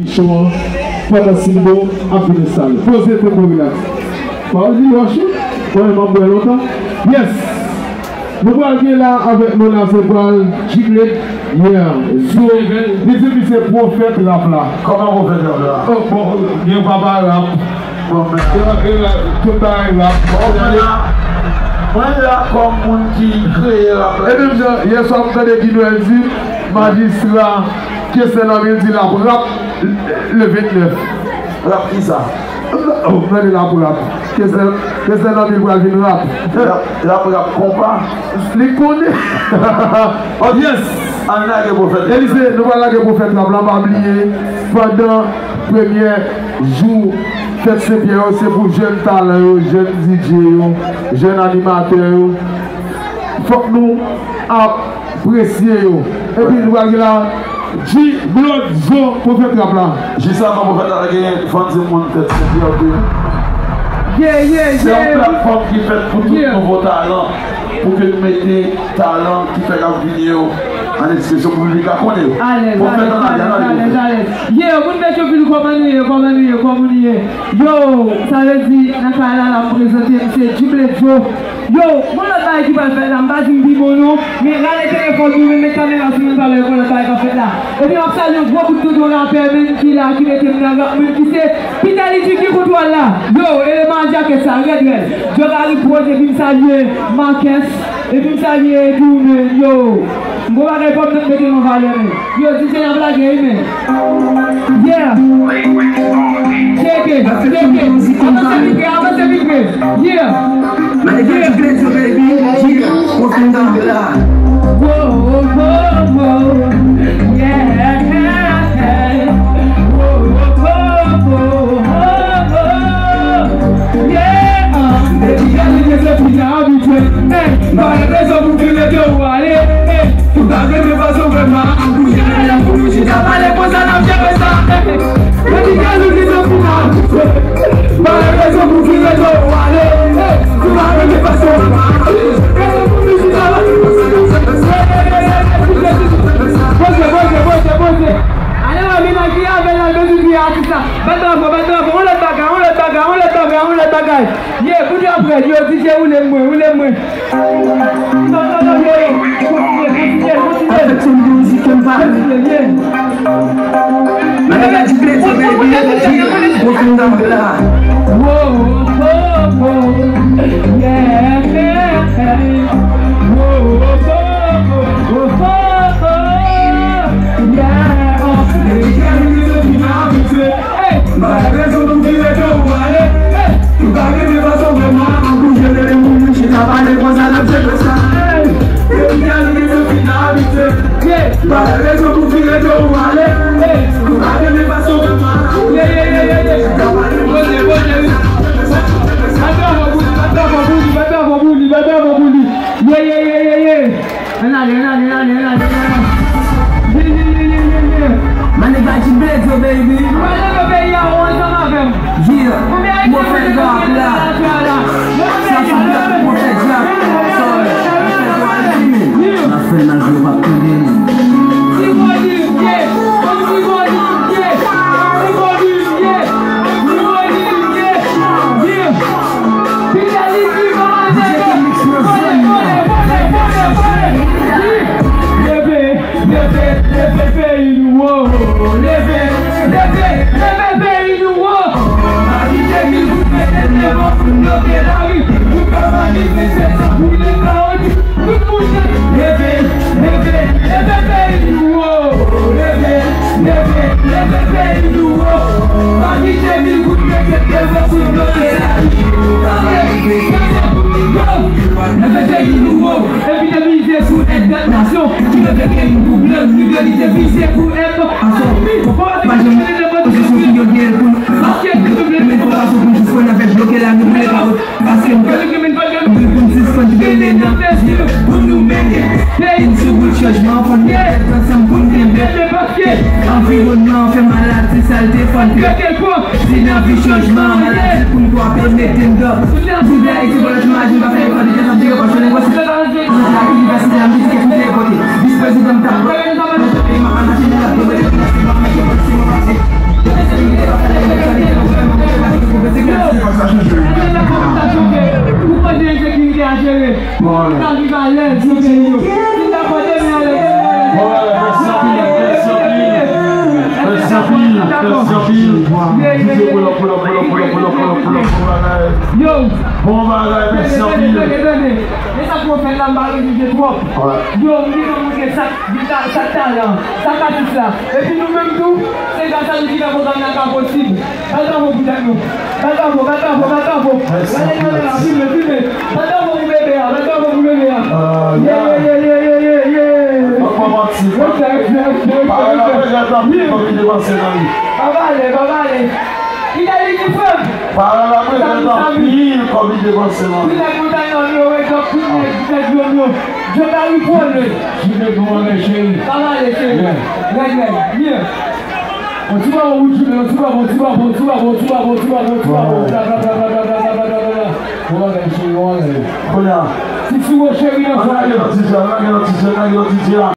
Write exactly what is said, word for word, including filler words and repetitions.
Show an, pandan Silbo ap vin enstale. Poze tèt ou, rilaks. Pawòl di lòch wi. Mwen menm m ap bwè lontan. Yes. Nou pral gen la avèk nou la, se pral G-Blade. Yeah. Zo. Li di li se pwofèt rap la. Kòman pwofèt rap la? Oh, bon, gen papa rap. Bon, men. Yo, yo, tout bagay rap. Bon, mwen la, mwen la kòm moun ki kreye rap la. E menm jan, yè swa m tande Guy Noël di, majistra Kesnel Anmil di l ap rap le vennèf. Rap kisa? Oh, m tande l ap rap. Kesnel, Kesnel Anmil pral vin rap. L ap, l ap rap konpa? Li konnen. Oh, yes! Ann lage pwofèt. Elize, nou pral lage pwofèt la, pa bliye, pandan premyè jou fèt Senpyè yo, se pou jèn talan yo, jèn D J yo, jèn animatè yo. Fòk nou apresye yo. Epi nou pral gen la, G-Blood Zo, pwofèt rap la. Jis avan pwofèt la, gen fann se moun fèt Senpyè yo. Yeah, yeah, yeah. Se yon platfòm ki fèt pou tout nouvo talan, pou ke nou mete talan ki fèk ap vini yo an ekspresyon pou piblik la konnen yo. Alèz, alèz, alèz, alèz, alèz. Yeah, moun Petyonvil, kòman nou ye, kòman nou ye, kòman nou ye? Yo, sa vle di, nan kay la, la, m prezante, m se G-Blade Zo. Yo, gon lòt bagay ki pral fèt la, m pa di m pi bon non, men rale telefòn nou, men met kamera sou mwen, pa wè gon lòt bagay k ap fèt la. Epi m ap salye yon gwo bout tonton rapè, menm ki la, ki mete m nan rap, menm ki se Pita Liti ki kontwòl la. Yo, eleman a djakèt sa, rèd, rèd. Djogari Pwòj, epi m salye Marques, epi m salye tou, men, yo. M gon bagay pou m mete nan valè, men. Yo, D J n ap lage wi, men. Yeah. Check it, check it. Avanse pi pre, avanse pi pre. Yeah. Mwen te fè ti plezi, baby. Yeah. Ou fin dan la. Wo, wo, wo, wo. Yeah. Wo, wo, wo, wo, wo, wo. Yeah. Baby girl, you just a pina. Hey, pa gen rezon pou ki rete ou ale. Hey, ou pa renmen fason w wè m a bouje. Lè pou nou chita pale konsa, n ap jere sa. Hey, baby girl, ou ki sou fina. Pa gen rezon pou ki rete ou ale. Hey, ou pa renmen fason w wè m a bouje. Lè pou nou chita pale konsa, n ap jere sa. Poze, poze, poze, poze. Ale wè mennaj li avè l, al bezwen kriye atis la. Bat bravo, bat bravo. On lòt bagay, on lòt bagay, on lòt bagay, on lòt bagay. Ye, bout yo ap rèd, yo, D J, woule mwen, woule mwen. Non, non, non, yo, yo, kontinye, kontinye, kontinye. Kontinye, ye. Mwen te ka di plezi, baby, di, ou fin dan la. Wo, wo, wo, yeah, yeah, yeah. Wo, wo, wo, wo, wo, wo, yeah, oh. Baby girl, you just be my Hey! Pa gen rezon pou ki rete ou ale. Hey! Ou pa renmen fason w wè m a bouje. Lè pou nou chita pale konsa, n ap jere sa. Hey! Baby girl, ou gen fina abitye. Yeah! Pa gen rezon pou ki rete ou ale. Hey! Ou pa renmen fason w wè m a bouje. Yeah, yeah, yeah, yeah, yeah. Chita pale konsa. Poze, poze, wi. Bat bravo pou li, bat bravo pou li, bat bravo pou li, bat bravo pou li. Yeah, yeah, yeah, yeah, yeah. Ann ale, ann ale, ann ale, ann ale, ann ale. Yeah, yeah, yeah, yeah, yeah, yeah. My nigga, G-Blade Zo, baby. Mwen leve peyi a, ou ansanm avè m. Yeah, mwen fè rap la. Sa se rap, mwen fè rap. Sorry, mwen fè rap, man. N ap fè l malgre yo p ap tande nou. Ti volume, yeah. Ti volume, yeah. Ti volume, yeah. Ti volume, yeah. Yeah. Fidelity, man. Leve, leve, leve peyi nou, wo. Leve, leve, leve peyi nou, wo. Pa kite mil goud mete devan pou n bloke lari. Nou ka manifeste san boule kawoutchou. Tout moun leve, leve, leve peyi nou, wo. Leve, leve, leve peyi nou, wo. Pa kite mil goud mete devan pou n bloke lari. Leve peyi nou, wo. Epi te mize sou èd lòt nasyon ki te vle gen yon pwoblèm, nou vle li te vize pou èd aso. Fò pa te kite nenpòt ki yo gen pou nou. Paske nou vle men fòmasyon pou jis pran avèk bloke la, nou vle pa wè. Paske nou vle pou n sispann veye nan pou nou mennen peyi n sou wout chanjman, fò n met tèt ansanm pou n kenbe. Anviwònman an fè maladi, salte, fò n trete l pwòp. Si n anvi chanjman, maladi pou n kwape, mete n dan. Pou n anvi vle Ayiti, vòlè ti maji, pa fè efò, li te santi yo pa chone, wè si te pa anvi. Anvi vle Ayiti, vivè site, anvi ti kè koute, kote. Vis prezidan m t ap pran, nan peyi m ap mache, nan la pwomete, nan se mwa, mete pòt, se mwa pase. Mèsi anpil, mèsi anpil. D J, pull up, pull up, pull up. Yo, bon bagay, mèsi anpil. Tande, tande, tande. E sa k mwen fè la, m pa rejije twòp. Yo, m gentan montre sa, sa, sa talan, sa atis la. Epi nou menm tou, se gras a nou ki fè pwogram nan ka posib. Bat bravo pou tèt nou. Bat bravo, bat bravo, bat bravo. Gade kamera, filme, filme. Bat bravo pou bebe a, bat bravo pou bebe a. Yeah, yeah, yeah, yeah, yeah, yeah. Respè, respè, respè, respè, respè. Parèy la, prezan tanpri, kòm li depanse nan li. Pa pale, pa pale. Kite li di frè m. Parèy la, prezan tanpri, kòm li depanse nan li. Ti nèg Montay Nò yo, wake up, ti nèg, ti nèg Djòm yo. Djòm la reprann li. Jimmy, bon bagay, cheri. Pa pale, cheri. Rèd, rèd. Byen. On ti bravo pou Jimmy, on ti bravo, on ti bravo, on ti bravo, on ti bravo, on ti bravo. Bla, bla, bla. Bon bagay, cheri, bon bagay. Kounye a. Ti sou cheri nan fwa. Lage lòt DJ a, lage lòt DJ a, lage lòt DJ a.